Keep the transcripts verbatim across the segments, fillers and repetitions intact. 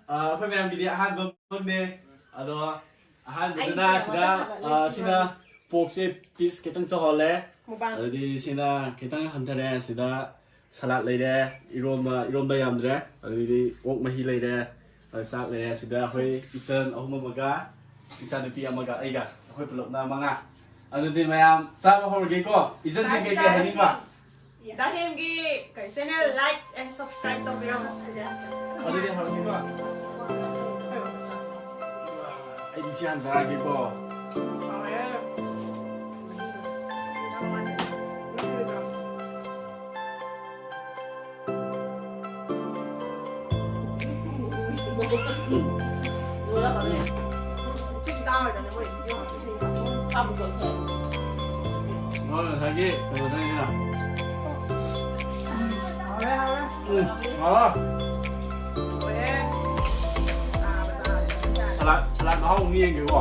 ꯑ, ꯑꯩꯈꯣꯏ ꯃꯌꯥꯝꯒꯤꯗꯤ ꯑꯍꯥꯟꯕ ꯃꯛꯅꯦ꯫ ꯑꯗꯣ ꯑꯍꯥꯟꯕꯗꯅ ꯑꯩꯒꯤ ꯁꯤꯗ, ꯀꯩꯅꯣꯗ ꯑ, ꯁꯤꯅ ꯄꯣꯛꯁꯦ ꯄꯤꯁ ꯈꯤꯇꯪ ꯆꯥꯎꯍꯜꯂꯦ꯫ ꯃꯨꯛꯕꯥꯡ꯫ ꯑꯗꯨꯗꯤ ꯁꯤꯅ ꯈꯤꯇꯪ ꯍꯟꯊꯔꯦ꯫ ꯁꯤꯗ ꯁꯂꯥꯗ ꯂꯩꯔꯦ, ꯏꯔꯣꯝꯕ, ꯏꯔꯣꯝꯕ ꯌꯥꯝꯗ꯭ꯔꯦ꯫ ꯑꯗꯨꯗꯤ ꯑꯣꯛ ꯃꯍꯤ ꯂꯩꯔꯦ, ꯑꯗꯨ ꯆꯥꯛ ꯂꯩꯔꯦ꯫ ꯁꯤꯗ ꯑꯩꯈꯣꯏ ꯏꯆꯟ ꯑꯍꯨꯝ ꯑꯃꯒ ꯏꯆꯥꯅꯨꯄꯤ ꯑꯃꯒ ꯑꯩꯒ, ꯑꯩꯈꯣꯏ ꯄꯨꯂꯞꯅ ꯃꯉꯥ꯫ ꯑꯗꯨꯗꯤ ꯃꯌꯥꯝ ꯆꯥꯕ ꯍꯧꯔꯒꯦꯀꯣ꯫ ꯏꯆꯟꯁꯦ ꯆꯥꯁꯤ, ꯀꯩꯀꯩ ꯆꯥꯁꯤ꯫ ꯍꯥꯏꯅꯤꯡꯕ? ꯗꯥ ꯍꯦꯝꯒꯤ ꯀꯩ channel like and subscribe ꯇꯧꯕꯤꯔꯝꯃꯣ꯫ ꯑꯗꯨꯗꯤ ꯍꯧꯔꯁꯤꯀꯣ꯫ ꯑꯩꯗꯤ ꯁꯤ ꯍꯥꯟꯅ ꯆꯥꯔꯒꯦꯀꯣ꯫ ꯍꯥꯎꯔꯦ꯫ ꯉꯁꯥꯏꯒꯤ ꯀꯩꯅꯣꯗꯅꯤꯅ꯫ ꯎꯝ, ꯍꯥꯎꯔꯦ꯫ ꯁꯂꯥꯗ, ꯁꯂꯥꯗ ꯃꯍꯥꯎ ꯑꯃ ꯌꯦꯡꯒꯦꯀꯣ꯫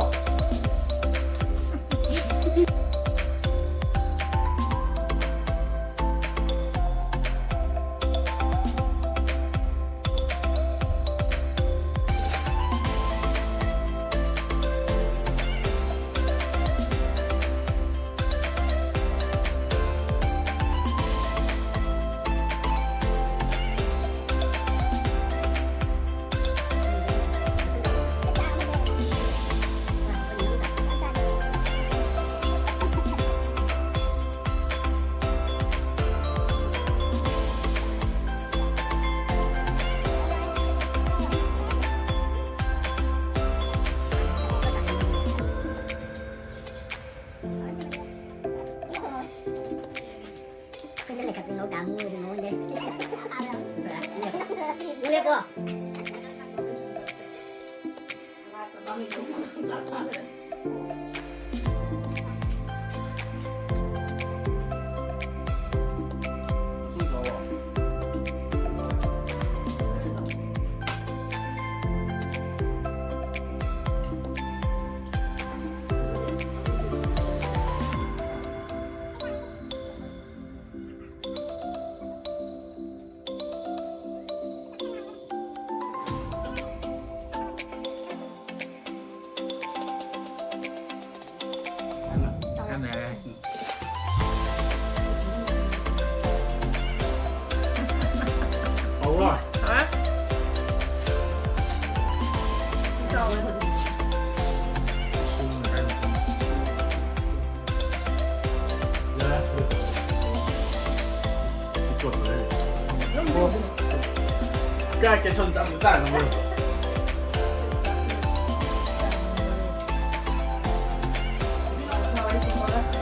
ꯀꯌꯥ ꯀꯦꯁꯣꯟ ꯆꯥꯕ ꯆꯥꯅꯕ꯫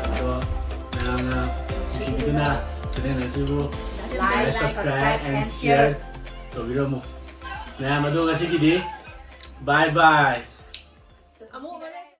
ꯑꯗꯣ ꯃꯌꯥꯝꯅ ꯅꯨꯡꯁꯤꯕꯤꯗꯨꯅ channel ꯑꯁꯤꯕꯨ like, subscribe and share ꯇꯧꯕꯤꯔꯝꯃꯨ꯫ ꯃꯌꯥꯝ ꯑꯗꯣ ꯉꯁꯤꯒꯤꯗꯤ bye bye꯫